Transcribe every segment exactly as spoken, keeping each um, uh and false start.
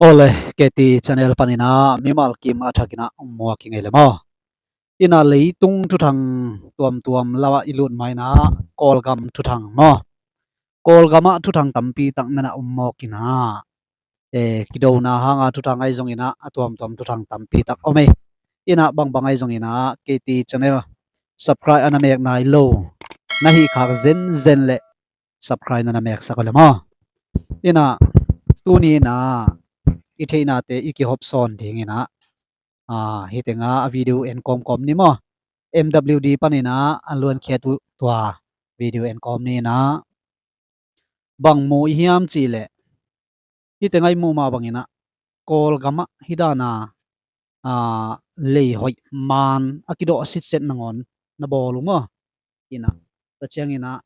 Awle, K T channel panin ah mimal kim a thakin ah muak i ngei le maw? Ina leitung thuthang tuamtuam lamah i lut ma ina Kawlgam thuthang maw? Kawlgamah thuthang tampi tak nana um mawk ina, eh, kidona hanga thuthang ahi zongin ah a tuamtuam thuthang tampi tak om ei. Ina bangbang ahi zongin ah K T channel subscribe a na mek nai lo na hih khak zenzen le subscribe na na meksak uh le maw? Ina tuni ina i theihnate i kihop sawn ding ina, ah, hitenga a video en kawmkawm ni maw? M W D panin ah a luankhiat uh tua video en kawm ni ina, bang mu i hiam cih leh, hitenga i muh mah bangin ah Kawlgamah hih dana, ah, lei hoih man a kidawh sitset nangawn na bawl uh maw? Ina tua ciangin ah,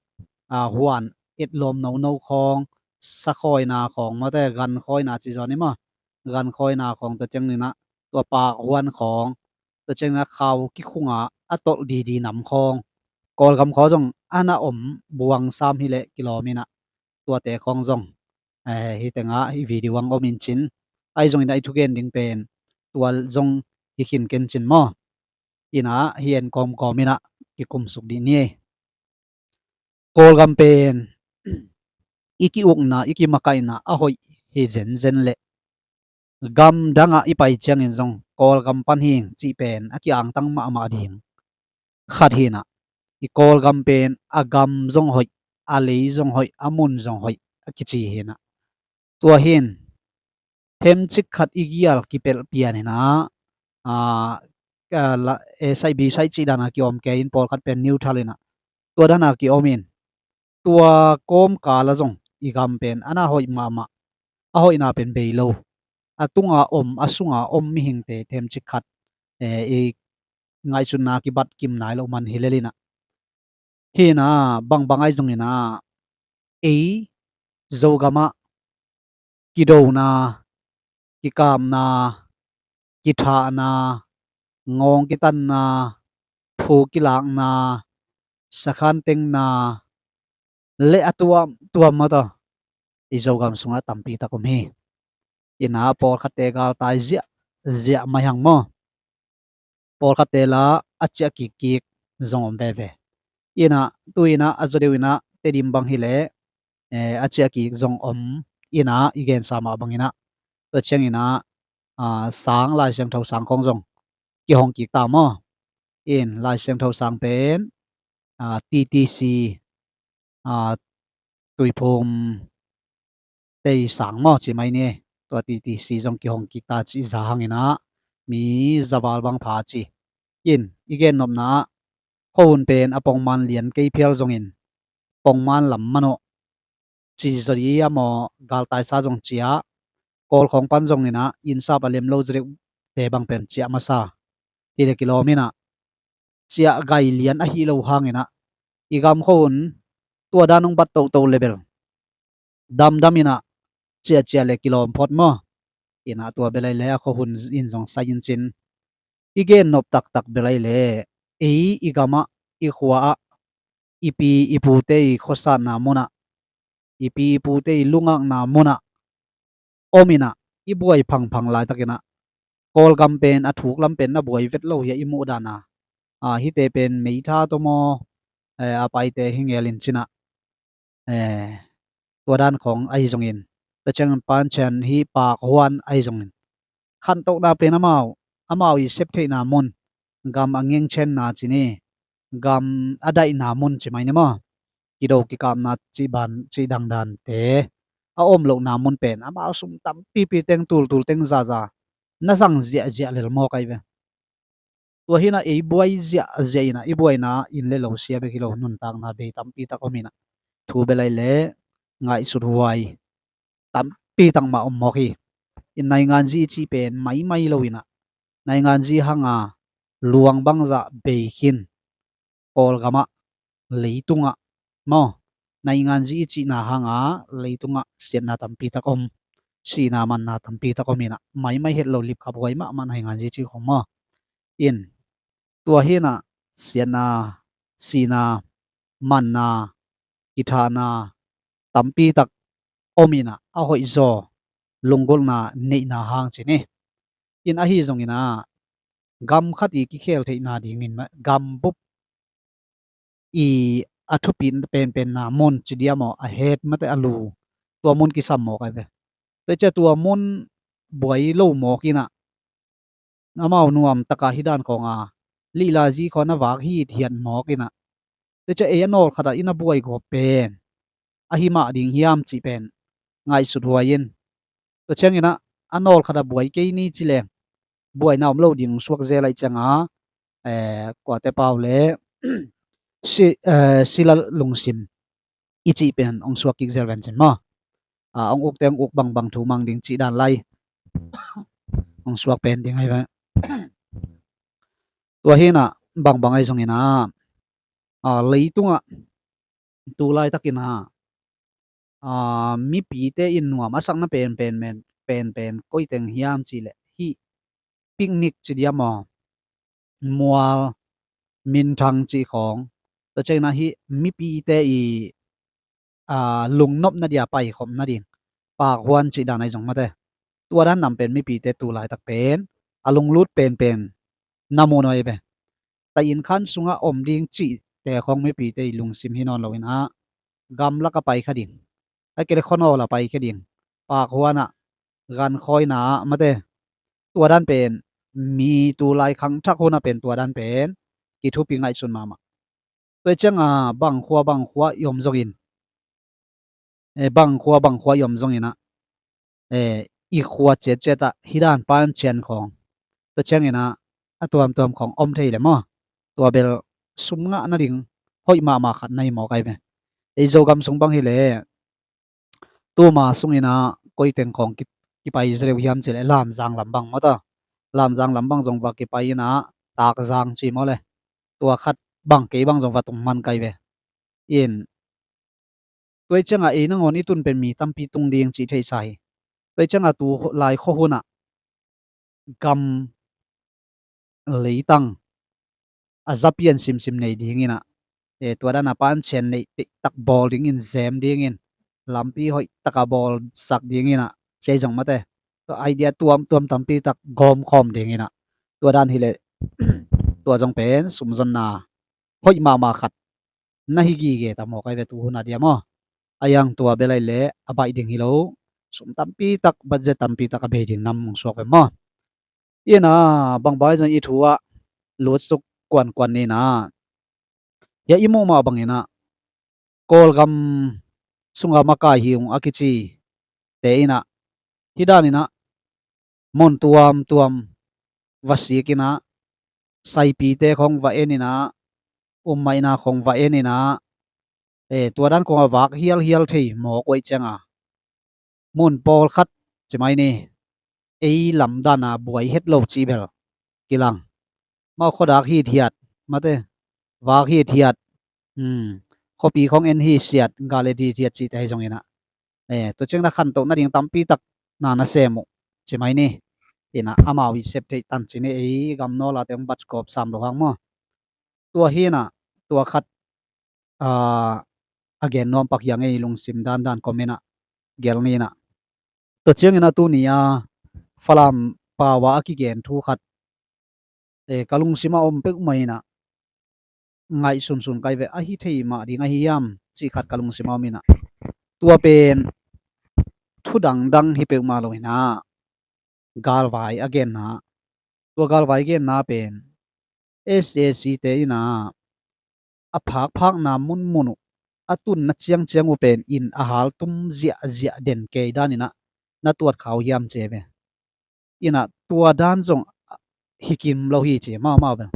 ah, huan etlawm nono khawng, sakhawina khawng mawte, gankhawina ci zaw ni maw? Gankhawina khawng, tua ciangin ah tua pak huan khawng, tua ciangin ah khau kikhunga a tolh didi nam khawng, Kawlgam khawng zong a na om buang sam hileh kilawm ina tuate khawng zong, eh, hitenga hih video ang om in cin, ahi zongin ah i thugen ding pen tua zong hi khin ken cin maw? Ina hih en kawmkawm ina kikumsuk dih ni ei. Kawlgam pen i ki-ukna, i kimakaihna a hoih hi zenzen leh gam dangah i pai ciangin zong Kawlgam pan hing cih pen a kiangtang mahmah ding khat hi ina, i Kawlgam pen a gam zong hoih, a lei zong hoih, a mun zong hoih a kici hi ina. Tua hin themcik khat i gial kipelh pian ina, ah, ah, la, eh, saihbi saih cih dana kiom kei in, pawlkhat pen neutral ina tua dana kiom in, tua kawmkala zong i gam pen a na hoih mahmah, a hoihna pen bei lo, a tunga om, a sunga om mihingte themcik khat, eh, i ngaihsutna kibat kim nai loh man hi lel ina. Hih ina bangbang ahi zongin ah ei Zogamah kidona, kikapna, kithahna, ngawng kitanna, phu kilakna, sakhan tengna le a tuamtuam mawtaw i Zogam sungah tampi tak om hi. Ina pawlkhatte galtai ziahziah mai hang maw? Pawlkhatte la a ciah kikkik zong om veve. Ina tu ina a zaw deuh ina Tedim bang hileh, eh, a ciah kik zong om ina i gensa mah bangin ah tua ciangin ah, ah, sang, Lai Siangtho sang khawng zong kihong kik ta maw? In Lai Siangtho sang pen, ah, T T C, ah, Tuiphum tei sang maw ci mai ni. Tua T T C zong kihong kik ta cih za hang ina mi zaval bang pha ci. In i gennopna ah khuahun pen a pongman lian kei phial zongin pongman lam manawh ci zaw di a maw, galtaisa zong ciah, Kawl khawng pan zong ina innsap a lem lo zaw deuhte bang pen ciah masa. Hileh kilawm ina ciah gai lian ahi lo hang ina i gam khuahun tua dan hong bat toto le bel damdam ina ciahciah le kilawm phot maw? Ina tua bel ai le a khuahun in zong sai in cin, i gennop taktak bel ai le ei i gamah, i khuaah, i pi i pute i khuasatna munah, i pi i pute i lungakna munah om ina i buai phangphang laitak ina Kawlgam pen a thuk lam pen na buai vet lo hi a i muh dana, a, hihte pen meitha tawh maw, eh, a paite hi ngel in cin ah, eh, tua dan khawng ahi zongin, tua ciangin pancian hi pak huan ahi zongin khantohna pen amau, amau i sep theihna mun, gam a ngengchenna ci ni, gam a daihna mun ci mai ni maw? Kido kikapna cih ban, cih dangdante a om lohna mun pen amau sum tampipi teng, tultul teng zaza na zang ziahziah lel mawk ai ve. Tua hi ina ei buai ziahziah ina i buaina inn le lo sia bek hi lo, nuntakna bei tampi tak om ina thu bel ai le ngaihsut huai tampi tak mah om mawk hi. In nainganzi i cih pen maimai lo ina nainganzi hanga luang bangzah bei khin Kawlgamah, leitungah maw, nainganzi i cihna hanga leitungah siatna tampi tak om, sihna manna tampi tak om ina maimai het lo, lipkhap huai mahmah nainganzi cih khong maw? In tua hi ina siatna, sihna, manna, kithahna tampi tak om ina a hoih zaw lunggulhna neihna hang ci ni. In ahi zongin ah gam khat i kikhel theihna dingin mah, gam bup i a thupi penpenna mun ci diam aw, a het mate a lu, tua mun kisam mawk ai ve. Tua i cia tua mun buai lo mawk in ah, amau nuam taka hi dan khawng a, lihla zi khawng a vak hithiat mawk in ah, tua i cia ei a nawl khat ah i na buai gawp pen ahi mah ding hiam cih pen ngaihsut huai in. Tua ciangin ah a nawl khat ah buai kei ni ci leng buaina om lo ding hong suak zel ahih ciangin ah, eh, kuate pau le si, eh, sila lungsim i cih pen hong suak kik zel ven cin maw. Ah, hong ukte hong uk bangbang thu mang ding cih dan lai hong suak pen ding ahi ve. Tua hi in ah bangbang ahi zongin ah, ah, leitungah tu laitakin ah, ah, mipite in nuam a sakna penpen, penpen koi teng hiam cih leh hih picnic ci diam aw, mual, minthang cih khawng, tua ciangin ah hih mipite i, ah, lungnopna dia paikhopna ding pakhuan cih dan ahi zong mate, tua dan nam pen mipite tu laitak pen a lunglut penpen na mu nuam ai ve. Taih inn khan sungah om ding cihte khawng mipite i lungsim hi nawn lo in ah, gamlak a pai kha ding, a kei le khuanawl a pai kha ding, pakhuan ah, gankhawina ah mate, tua dan pen mi tu lai khangthak hun ah pen tua dan pen kithupi ngaihsun mahmah. Tua i ciangin ah bang khua bang khua i om zongin, eh, bang khua bang khua i om zongin ah, eh, i khua ciatciat ah hih dan pancian khawng, tua ciangin ah a tuamtuam khawng om thei le maw. Tua bel sum ngah nading hoih mahmah khat na hi mawk ai ve. Ei Zogam sung bang hi leh tuma sungin ah koi teng khawng ki, kipai zel uh hiam cih leh Lamzang lam bang maw ta. Lamzang lam bang zong va kipai in ah, Takzang ci maw le, tua khat bang kei bang zong va tung man kai ve. In tua i ciangin ah ei nangawn i tun pen mi tampi tung ding cih theihsa hi. Tua i ciangin ah tu lai khua hun ah gam leitang a za pian simsim nei dingin ah, eh, tua dan a pancian neih tak bawl dingin, zem dingin, lampi hoih tak a bawlsak dingin ah, ci ai zong mate, tua idea tuamtuam tampi tak gawmkhawm dingin ah, tua dan hi leh tua zong pen sumzonna hoih mahmah khat na hi gige ta mawk ai ve tu hun a dia maw. A yang tua bel ai leh a baih ding hi lo, sum tampi tak, budget tampi tak a bei ding nam hong suak ve maw. In ah bangbang zong i thu ah lutsuk kuankuan ni in ah, hia i muh mah bangin ah Kawlgam sunga makai hi ung a kicite in ah, hih dan in ah mun tuamtuam va sik in ah, saipite khawng va en in ah, ummaihna khawng va en in ah, eh, tua dan khawng a vak hialhial thei mawk uh ahih ciangin ah, mun pawlkhat ci mai ni, ei lam dan a buai het lo cih bel kilang. Mau khuadak hithiat mate, vak hithiat, hmm, khuapi khawng en hisiat, gal et hithiat cihte ahi zongin ah, eh, tua ciangin ah khantoh nading tampi tak na na sem uh ci mai ni. In ah amau i sep theih tan ci ni, ei gam nawl a te hong bat gawp sam lo hang maw. Tua hi in ah, tua khat, ah, a gen nuam pak hiang ei, lungsim dandan comment ah gelh ni in ah. Tua ciangin ah tuni a Falam pau a a kigen thu khat, eh, ka lungsim ah om peuhmah in ah, ngaihsunsun kai ve, ahi thei mah ding ahi hiam cih khat ka lungsim ah om in ah, tua pen thu dangdang hi peuhmah lo in ah, galvai a genna, tua galvai genna pen S A C te in ah a phakphakna munmun uh a tunna ciangciang uh pen in a haltum ziahziah den kei dan in ah na tuat kha uh hiam ci ai ve. In ah tua dan zong hi kim lo hi ci mahmah uh ve.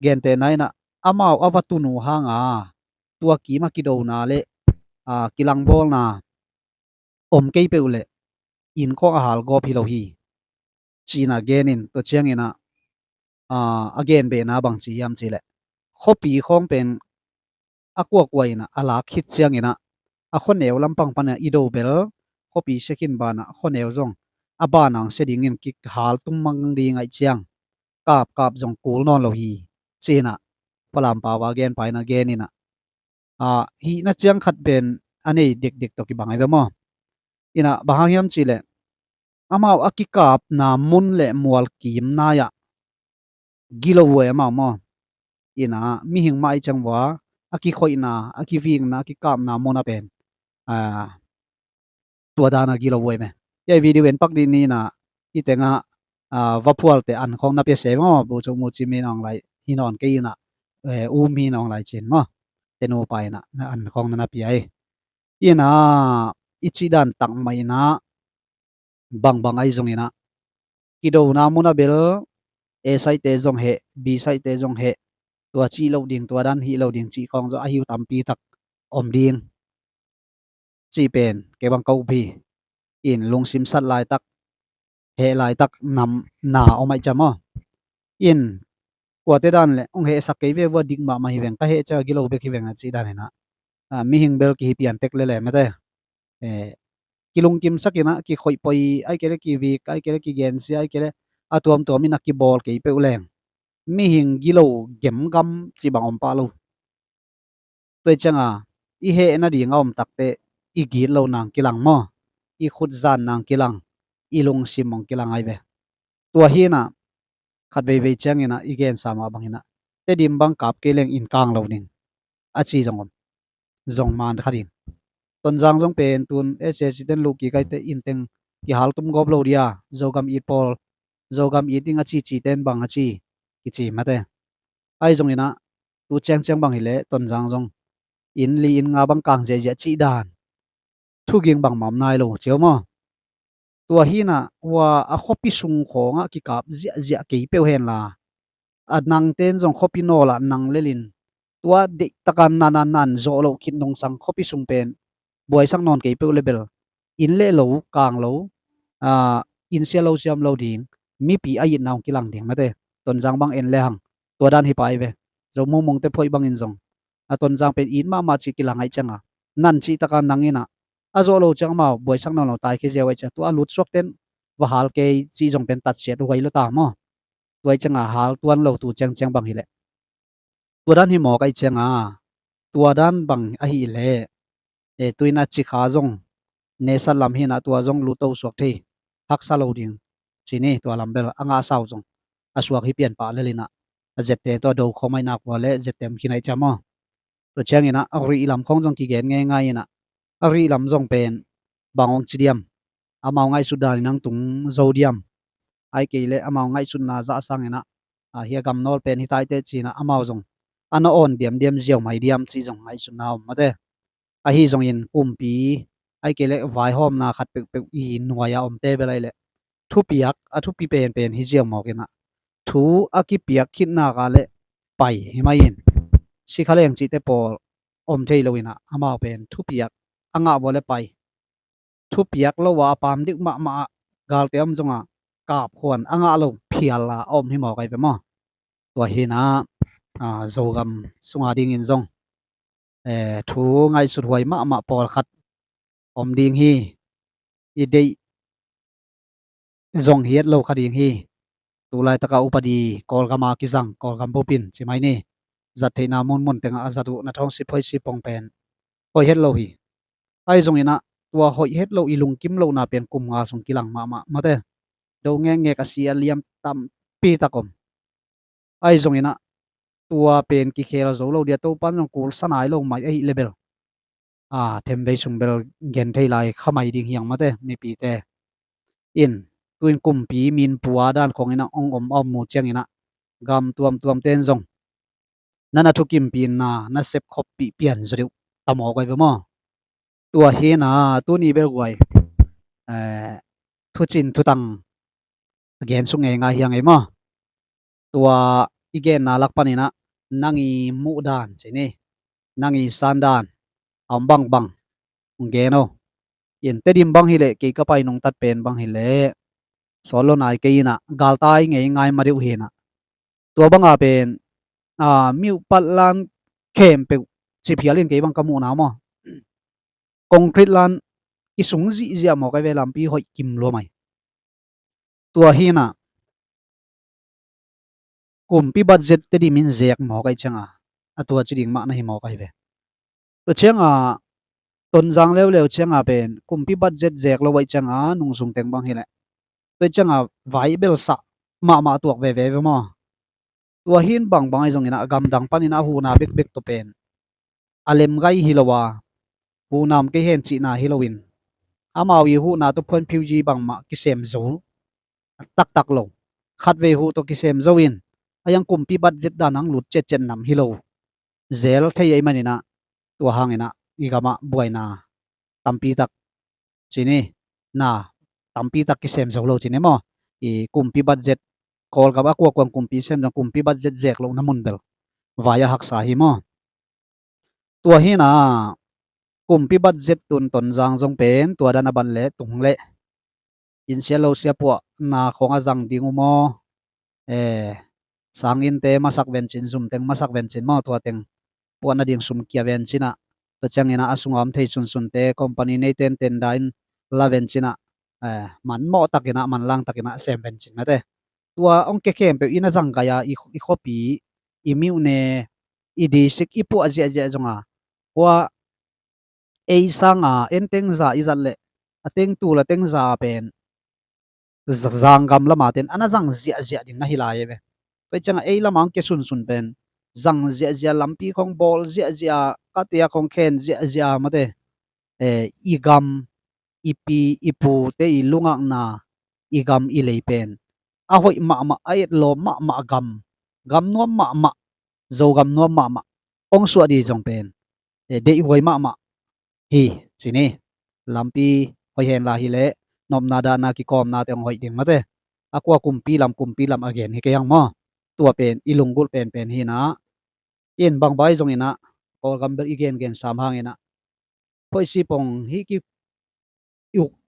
Gentehna in ah amau a va tun uh hang a, tua kim a kidona le, a, kilangbawlna om kei peuh leh inn khawng a hal gawp hi lo hi, ci in ah gen in, tua ciangin ah, a, a gen behna bang ci hiam cih leh, khuapi khawng pen a kuakua in ah a lak khit ciangin ah, a khuaneu lampang pan ah i do bel, khuapi sia khin ban ah khuaneu zong a ban hong sia dingin kihaltum mang ding ahih ciang, kapkap zong kul nawn lo hi, ci in ah Falam pau a genpa in ah gen in ah, a, hihna ciang khat pen a nei dekdek tawh kibang ai ve maw. In ah bang hang hiam cih leh, amau a kikapna mun le mual kim nai-ah gilo uh e amau maw. Ina mihing mah i ciang vua a kikhoihna, a kivikna, a kikapna mun a pen, a, tua dana gilo uh e me. Hiai video en pak dih ni ina, i tengah, a, va phualte an khong na pia se maw, bu cu mu ci mi nong lai hi nawn kei ina, e, um hi nong lai cin maw. Tenu pa ina na an khong na na pia e. Ina i cih dan tak mah ina bangbang ahi zong ina kidona mun a bel A side te zong heh, B side te zong heh, tua cih loh ding, tua dan hih loh ding cih khong zong a hiu tampi tak om ding. Cih pen kei bang ka up hi. In lungsim sat laitak, heh laitak nam na om aih ciam aw. In kuate dan le hong hehsak kei ve vua, dik mahmah hi veng, ka heh ciang a gilo bek hi veng a cih dan ina, a, mihing bel kihi pian tek lele mate. E, kilungkimsak ina, kikhoih poi, ai kei le kivik, ai kei le kigensia, ai kei le a tuamtuam ina kibawl kei peuh leng mihing gilo gemgam cih bang om pah lo. Tua cianga i heh nading a om takte i gitlo nang kilang maw, i khutzan nang kilang, i lungsim hong kilang ai ve. Tua hi ina khat veivei ciang ina i gensa mah bang ina Tedim bang kap kei leng in kang lo ning a ci zong om. Zong man kha ding. Tonzang zong pen tun S A C ten luh kik aite in teng kihal tum gawp lo dia, Zogam it pawl, Zogam it ding a cici ten bang a ci kici mate. Ahi zong ina tu ciangciang bang hileh Tonzang zong in li in nga bang kang ziahziah cih dan thuging bangmah om nai lo cio maw. Tua hi ina hua a khuapi sung khawngah kikap ziahziah kei peuh henla, a nangten zong khuapi nawlah nang lelin tua deihtaka nana nan zawh loh khit nungsang khuapi sung pen buaisak nawn kei peuh le bel in le lo, kang lo, a, in sia lo siam lo ding, mipi a itna hong kilang ding mate. Tonzang bang en le hang tua dan hi pai ve. Zo mumungte phoih bangin zong a Tonzang pen it mahmah cih kilang aih cianga nan cihtaka nang ina a zawh lo ciang amau buaisak nawn lo, taikhia ziau aih ciang tua a lutsuakten va hal kei cih zong pen tatsiat uh aih lo ta maw. Tua aih cianga hal tuan lo tu ciangciang bang hileh. Tua dan hi mawk aih cianga tua dan bang ahileh, e, tu ina cikha zong nesat lam hi ina tua zong luto suak thei, haksa lo ding ci ni. Tua lam bel a ngahsa uh zong a suak hi pian pah lel ina a zette tua do khawm aih nak ua le zette om khin aih ciam aw. Tua ciang ina a rih lam khong zong kigen ngeingai ina a rih lam zong pen bang hong ci diam, amau ngaihsut danin hong tung zo diam, ai kei le amau ngaihsutna zah sang ina, a, hia gam nawl pen hi taite ci ina amau zong a na awn diamdiam ziau mai diam cih zong ngaihsutna om mate. Ahi zongin kumpi ai kei le vaihawmna khat peuhpeuh i nuai-a omte bel aih le thupiak a thupi penpen hi ziau mawk ina thu a kipiak khitnaka le pai hi mai in sikhaleng cihte pawl om thei lo ina amau pen thupiak a ngah vua le pai, thupiak lo a a pam deuh mahmah ah galte om zonga kapkhuan a ngah lo phial a a om hi mawk aih ve maw. Tua hi ina, a, Zogam sunga dingin zong, e, thu ngaihsut huai mahmah pawlkhat om ding hi. I deih zong hiat lo kha ding hi. Tulaitaka upadi Kawlgama kizang, Kawlgam bupin ci mai ni, zat theihna munmun tengah a zat uh na thawng sip hoih sip pong pen hoih het lo hi. Ahi zong ina tua hoih het lo i lungkim lohna pen kum nga sung kilang mahmah mate. Do ngekngek a si a liam tampi tak om. Ahi zong ina tua pen kikhel zo lo dia, Topan zong kulsa nai lo mai ahih le bel, a, themvei sung bel gen thei lai kha mai ding hiang mate mipite. In tuin kumpi minpua dan khong ina hong om a om mu ciang ina gam tuamtuamten zong na na thukimpihna na sepkhoppih pian zaw deuh ta mawk aih ve maw. Tua hi ina tuni bel guai, e, thucin thutang a gen suk ngeingai hiang ei maw. Tua i genna lak pan ina nang i muh dan ci ni, nang i san dan a om bangbang hong gen o. In Tedim bang hileh kei ka pai nungtat pen bang hileh sawt lo nai kei ina galtai ngeingai ma deuh hi ina tua banga pen, a, miuh patlan khempeuh ciphial in kei bang ka muhna maw, concrete lan kisung zihziah mawk aih ve, lampi hoih kim lua mai. Tua hi ina kumpi budget Tedim in zek mawk aih cianga a tua ci ding mah na hi mawk aih ve. Tua cianga Tonzang leuleu cianga pen kumpi budget zek lo aih cianga nungsung teng bang hileh Tua ciangah vai belsah mahmah tuak veve ve maw? Tua hin bangbang ahi zongin ah gamdang panin ah huhna bekbek tawh pen a lemgai hi lo a, huhnam kei hen cihna hi loin, amau i huhna tawh phuanphiuji bangmah kisem zo taktak lo. Khatvei huh tawh kisem zo in, a yang kumpi budget dan hang lut ciatciat nam hi lo zel thei ei manin ah, tua hangin ah i gamah buaina tampi tak ci ni, na tampi tak kisem zo lo ci ni maw? I kumpi budget, Kawlgam a kuakuang kumpi sem zong kumpi budget zek lohna mun bel vai a haksa hi maw? Tua hi na, kumpi budget tun Tonzang zong pen tua dan a ban le tung le, inn sia lo sia puahna khong a zang ding uh maw? Eh, sanginte masak vencin, zumteng masak vencin maw, tua teng puahna ding sum kia vencin ah, tua ciangin ah a sunga om thei sunsunte company neite in tender in la vencin ah, eh, man mawh takin ah, man lang takin ah sem vencin mate. Tua hong kia khempeuh in a zang gai a, i, i khuapi, i myone, i district i puah ziahziah zonga, hua ei sanga en teng za i zat leh, a teng tul a teng za pen zanggam lama ten ana zang ziahziah ding na hi lai e ve. Tua ciangah ei lama hong kia sunsun pen zang ziahziah, lampi khong bawl ziahziah, katia khong khen ziahziah mate. Eh, i gam, i pi i pute i lungakna, i gam i lei pen a hoih mahmah, a etlawm mahmah gam, gam nuam mahmah, Zogam nuam mahmah hong suah dih zong pen, eh, deihhuai mahmah hi ci ni. Lampi hoih henla hileh nopna dahna kikawmnate hong hoih ding mate. A kua kumpi lam, kumpi lam a gen hi kei hang maw? Tua pen i lunggulh penpen hi na. In bangbang ahi zongin ah Kawlgam bel i gengen sam hangin ah, hoih sipong hih ki,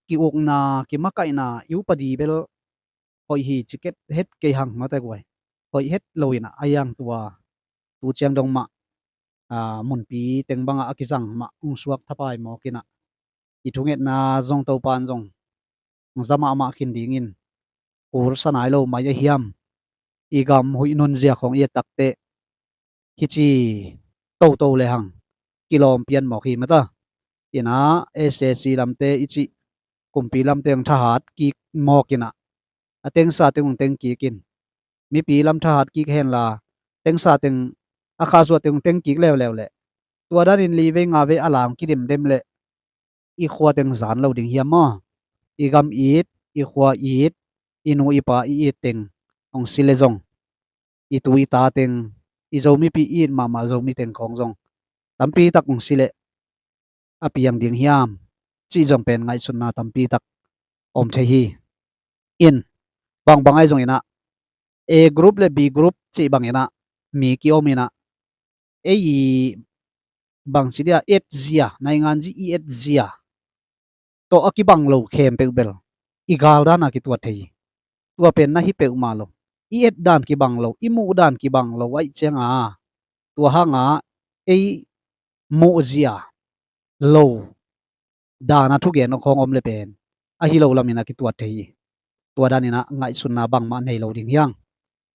ki-ukna, kimakaihna i upadi bel hoih hi ci ket het kei hang mate guai. Hoih het lo in ah a yang tua tu ciang dong mah, ah, munpi teng bangah a kizang mah hong suak thapai mawk in ah, i thungetna zong Topan zong za mahmah khin dingin kul sa nai lo mai a hiam? I gam huih nunzia khong i et takteh hici toto le hang kilawm pian mawk hi mata. Ina S A C lamte i cih kumpi lamte hong thahat kik mawk in ah, a tengsa teng hong teng kik in, mipi lam thahat kik henla, tengsa teng, a khahsuah teng hong teng kik leuleu leh, tua danin li vei nga vei a la hong kidemdem leh i khua teng zan lo ding hiam maw? I gam it, i khua it, i nu i pa i it teng hong si le zong, i tu i ta teng, i Zomipi i it mahmah Zomi teng khong zong tampi tak hong si leh a piang ding hiam? Cih zong pen ngaihsutna tampi tak om thei hi. In, bangbang ahi zongin ah A group le B group cih bangin ah mi kiom in ah, ei i bangci dia etzia, nainganzi i etzia tawh a kibang lo khempeuh bel i gal dan a kituat thei hi. Tua pen na hi peuhmah lo. I et dan kibang lo, i muh dan kibang lo ahih cianga, tua hanga ei muhzia lo dan a thugen khong om le pen ahi lo lamin a kituat thei hi. Tua danin ah ngaihsutna bangmah nei lo ding hiang.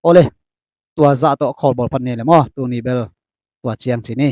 Awle, tua zah tawh khawlbawl phat ni le maw, tuni bel tua ciang ci ni.